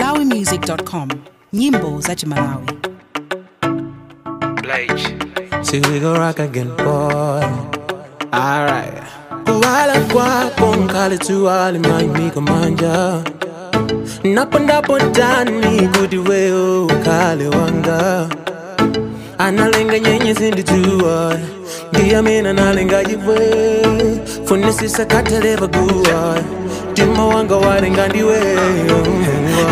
malawimusic.com. Nyimbo za Malawi. See we go rock again, boy. Alright. Kuwala kwako nkale tuwali maimika manja. Napondapo ndani kuti wewe ukale wanga. Analenga nyenyezi ndijua. Ndiye mina nalenga iwe. Funisisa kateleva guwa. Mtima wanga walenga ndiwe.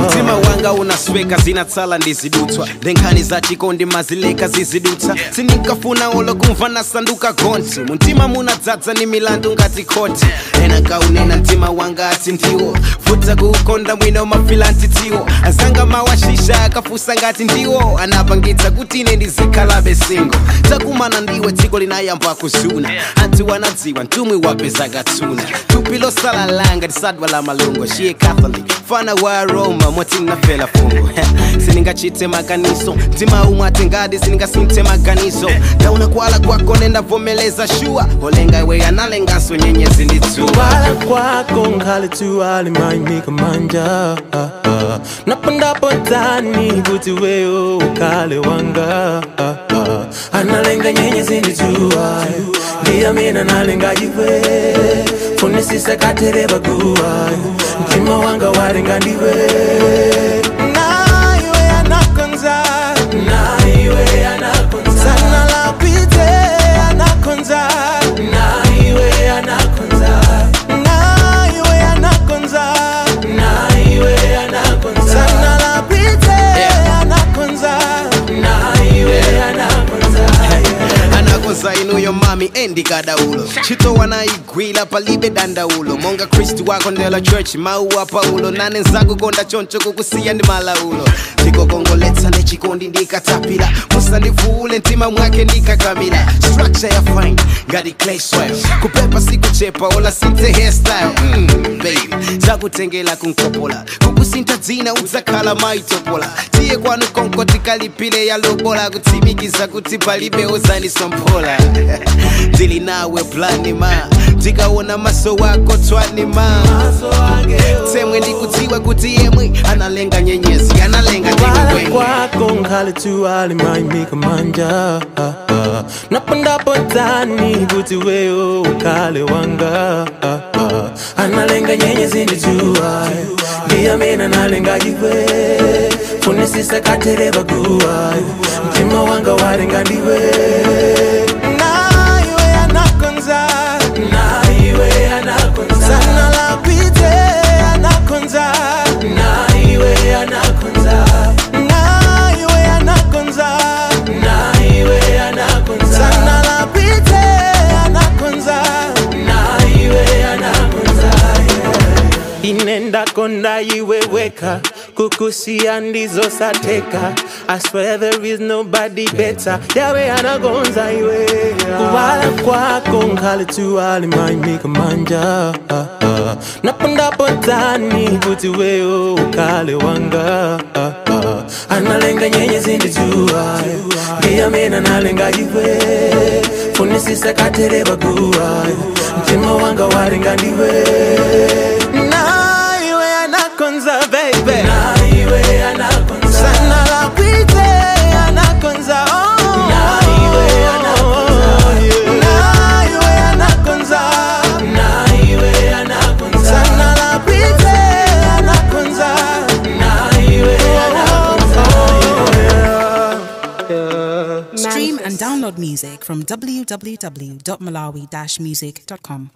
Mtima wanga unasweka zinatsala ndizidutswa ndenkhani za chikondi mazileka zizidutsa sindikafuna olo kumva nasanduka gonti muntima munadzadza ni milandu ngati khoti ena nkaunena mtima wanga ati ndiwo futa kuukonda mwino mafila ntitiwo azanga mawashisha akafusa ngati ndiwo anapangitsa kuti ine ndizikhalabe singo takumana ndiwe dziko linayamba kuzuna anthu wanadziwa mtumwi wapeza katsuna thupi losala langa tisadwa la malungo shiye Catholic fana wa Roma moti nafela fungo siningachite maganizo mtima umwe atengadi siningasinthe maganizo ndauna kwala kwako nendavomeleza shuwa olenga iwe analenganso nyenyezi ndi dzuwa. Kuwala kwako nkhale tuwali maimika manja. Napondapo ndani kuti wewe ukale wanga. Analenga nyenyezi ndi dzuwa. Ndiye mina nalenga iwe. Funisisa katereva guwa. Mtima wanga walenga ndiwe. Na iwe anakonza. Na iwe anakonza. Sana la pite anakonza. Na iwe anakonza. Na iwe anakonza. Na iwe anakonza. Sana la pite anakonza. Na iwe anakonza. Anakonza inuyo mami endikadaulo ntchito wanaigwira palibe dandaulo monga khristu wako ndela church mawu a Paulo nane nzakukonda choncho kukusiya ndi malaulo ndikokongoletsa nechikondi ndikatapira musandivuule mtima mwake ndikakamira structure ya fine ngati clay soil kupepa sikuchepa ola sinthe hairstyle baby zakutengela kunkopola kukusintha dzina udzakhala maitopola tiye kwanu konko tikalipile yalobola kutsimikiza kuti palibe uzanisomphola ndili nawe plani ma ndikaona maso wako twani ma tsemwe ndikudziwa kuti yemwe analenga nyenyezi analenga Kuwala ndiwe kwako nkhale tuwali maimika manja. Napondapo ndani kuti wewe ukale wanga. Analenga nyenyezi ndi dzuwa. Ndiye mina nalenga iwe. Funisisa katereva guwa. Mtima wanga walenga ndiwe. Na iwe anakonza. Na iwe anakonza. Sana la pite anakonza. Na iwe anakonza. Na iwe anakonza. Na iwe anakonza. Sana la pite anakonza. Na iwe anakonza. Inenda konda iwe weka. Kukusia ndizo sateka. I swear there is nobody better. Yawe anagonza iwe. Kuwala kwako nkhale tuwali maimika manja. Napondapo ndani kuti wewe ukale wanga. Analenga nyenyezi ndi dzuwa. Ndiye mina nalenga iwe. Funisisa katereva guwa. Mtima wanga walenga ndiwe. Na iwe anakonza baby. Na iwe anakonza. Sana la pite anakonza. Oh. Na iwe anakonza. Na iwe anakonza. Na iwe anakonza. Sana la pite anakonza. Na iwe anakonza. Yeah. Stream and download music from www.malawi-music.com.